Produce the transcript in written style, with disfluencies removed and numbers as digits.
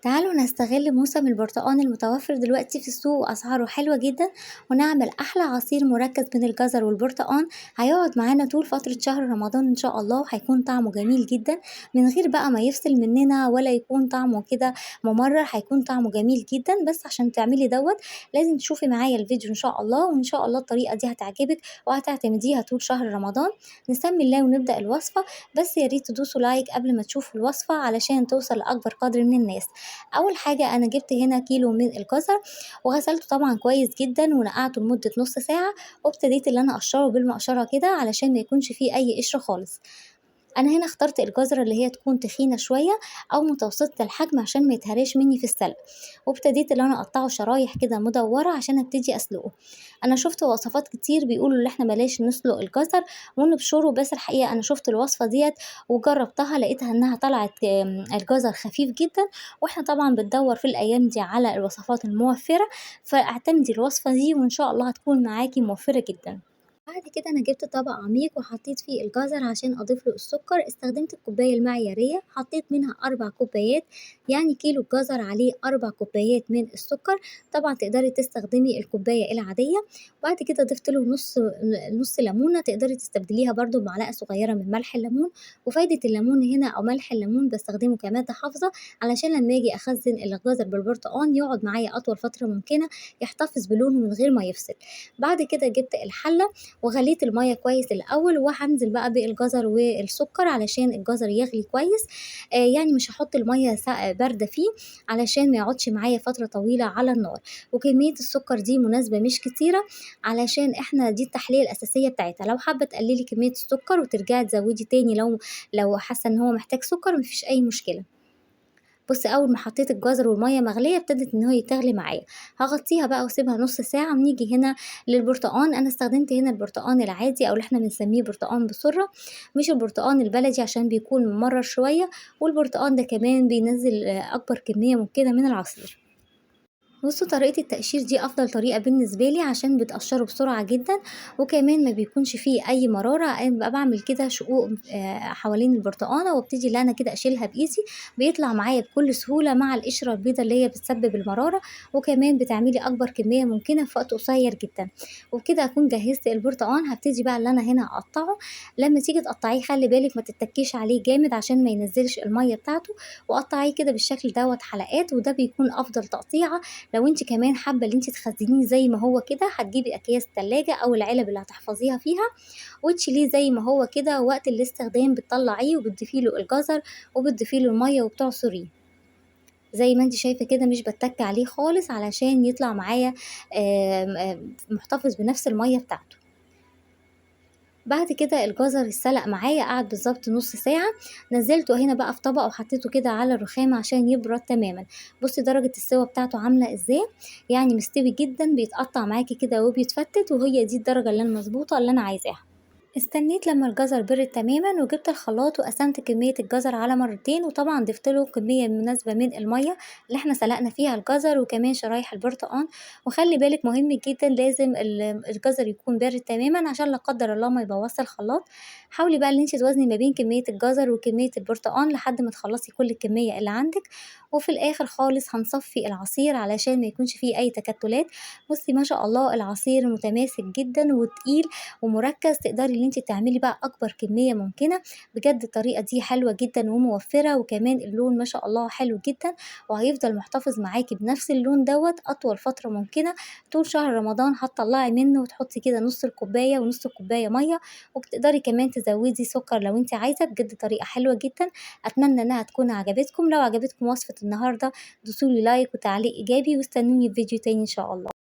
تعالوا نستغل موسم البرتقان المتوفر دلوقتي في السوق وأسعاره حلوة جدا، ونعمل أحلى عصير مركز من الجزر والبرتقان، هيقعد معانا طول فترة شهر رمضان إن شاء الله، وهيكون طعمه جميل جدا من غير بقى ما يفصل مننا ولا يكون طعمه كده ممرر، هيكون طعمه جميل جدا. بس عشان تعملي دوت لازم تشوفي معايا الفيديو إن شاء الله، وإن شاء الله الطريقة دي هتعجبك وهتعتمديها طول شهر رمضان. نسمي الله ونبدأ الوصفة، بس يا ريت تدوسوا like قبل ما تشوفوا الوصفة علشان توصل لأكبر قدر من الناس. أول حاجة أنا جبت هنا كيلو من الجزر وغسلته طبعا كويس جدا ونقعته لمدة نص ساعة، وابتديت اللي أنا أقشره بالمقشرة كده علشان ما يكونش فيه أي قشر خالص. أنا هنا اخترت الجزرة اللي هي تكون تخينة شوية أو متوسطة الحجم عشان ما يتهريش مني في السلق، وابتديت اللي أنا أقطعه شرايح كده مدورة عشان ابتدي أسلقه. أنا شفت وصفات كتير بيقولوا إن احنا بلاش نسلق الجزر ونبشره، بس الحقيقة أنا شفت الوصفة ديت وجربتها لقيتها إنها طلعت الجزر خفيف جدا، واحنا طبعا بندور في الأيام دي على الوصفات الموفرة، فاعتمدي الوصفة دي وإن شاء الله هتكون معاكي موفرة جدا. بعد كده أنا جبت طبق عميق وحطيت فيه الجزر عشان أضيف له السكر. استخدمت الكوباية المعيارية، حطيت منها 4 كوبايات، يعني كيلو الجزر عليه 4 كوبايات من السكر. طبعا تقدري تستخدمي الكوباية العادية. بعد كده ضفت له نص ليمونة، تقدري تستبدليها برضو بمعلقة صغيرة من ملح الليمون. وفايدة الليمون هنا أو ملح الليمون بستخدمه كمادة حافظة علشان لما أجي أخزن الجزر بالبرتقان يقعد معايا أطول فترة ممكنة، يحتفظ بلونه من غير ما يفصل. بعد كده جبت الحلة وغليت المية كويس الأول، وهنزل بقى بالجزر والسكر علشان الجزر يغلي كويس. يعني مش هحط المية باردة فيه علشان ما يقعدش معايا فترة طويلة على النار. وكمية السكر دي مناسبة مش كتيرة علشان احنا دي التحلية الأساسية بتاعتها. لو حابة تقللي كمية السكر وترجعي تزودي تاني لو حاسة ان هو محتاج سكر مفيش أي مشكلة. أول ما حطيت الجزر والمية مغلية ابتدت إن هي تغلي معايا، هغطيها بقى واسيبها نص ساعة. ونيجي هنا للبرتقان. أنا استخدمت هنا البرتقان العادي أو اللي احنا بنسميه برتقان بسرة، مش البرتقان البلدي عشان بيكون ممرر شوية، والبرتقان ده كمان بينزل أكبر كمية ممكنة من العصير. طريقة التقشير دي أفضل طريقة بالنسبة لي عشان بتقشره بسرعة جدا، وكمان ما بيكونش فيه أي مرارة. أنا بقى بعمل كده شقوق، حوالين البرتقانة وابتدي اللي أنا كده أشيلها بإيدي، بيطلع معايا بكل سهولة مع القشرة البيضة اللي هي بتسبب المرارة، وكمان بتعملي أكبر كمية ممكنة في وقت قصير جدا. وبكده أكون جهزت البرتقان. هبتدي بقى اللي أنا هنا أقطعه. لما تيجي تقطعيه خلي بالك ما تتكيش عليه جامد عشان ما ينزلش المية بتاعته، وقطعيه كده بالشكل دوت حلقات، وده بيكون أفضل تقطيعة. لو انت كمان حابه ان انت تخزنيه زي ما هو كده، هتجيبي اكياس تلاجة او العلب اللي هتحفظيها فيها وتشيليه زي ما هو كده، وقت الاستخدام بتطلعيه وبتضيفي له الجزر وبتضيفي له الميه وبتعصريه زي ما انت شايفه كده، مش بتك عليه خالص علشان يطلع معايا، محتفظ بنفس الميه بتاعته. بعد كده الجزر اتسلق معايا، قعد بالظبط نص ساعة. نزلته هنا بقى في طبق وحطيته كده على الرخامة عشان يبرد تماما. بصي درجة السوا بتاعته عاملة ازاي، يعني مستوي جدا، بيتقطع معاكي كده وبيتفتت، وهي دي الدرجة اللي المظبوطة اللي انا عايزاها. استنيت لما الجزر برد تماما وجبت الخلاط وقسمت كمية الجزر على مرتين، وطبعا ضفت له كمية مناسبة من المية اللي احنا سلقنا فيها الجزر وكمان شرايح البرتقان. وخلي بالك مهم جدا لازم الجزر يكون بارد تماما عشان لا قدر الله ما يبوظش الخلاط. حاولي بقى ان انت توازني ما بين كمية الجزر وكمية البرتقان لحد ما تخلصي كل الكمية اللي عندك. وفي الاخر خالص هنصفي العصير علشان ما يكونش فيه اي تكتلات. بصي ما شاء الله العصير متماسك جدا وتقيل ومركز، تقدري ان انت تعملي بقى اكبر كمية ممكنة. بجد الطريقة دي حلوة جدا وموفرة، وكمان اللون ما شاء الله حلو جدا، وهيفضل محتفظ معاكي بنفس اللون دوت اطول فترة ممكنة طول شهر رمضان. هتطلعي منه وتحطي كده نص الكوباية ونص الكوباية مية، وبتقدري كمان تزودي سكر لو انت عايزة. بجد طريقة حلوة جدا، اتمنى انها تكون عجبتكم. لو عجبتكم وصفة النهاردة دوسولي لايك وتعليق ايجابي، واستنوني في فيديو تاني ان شاء الله.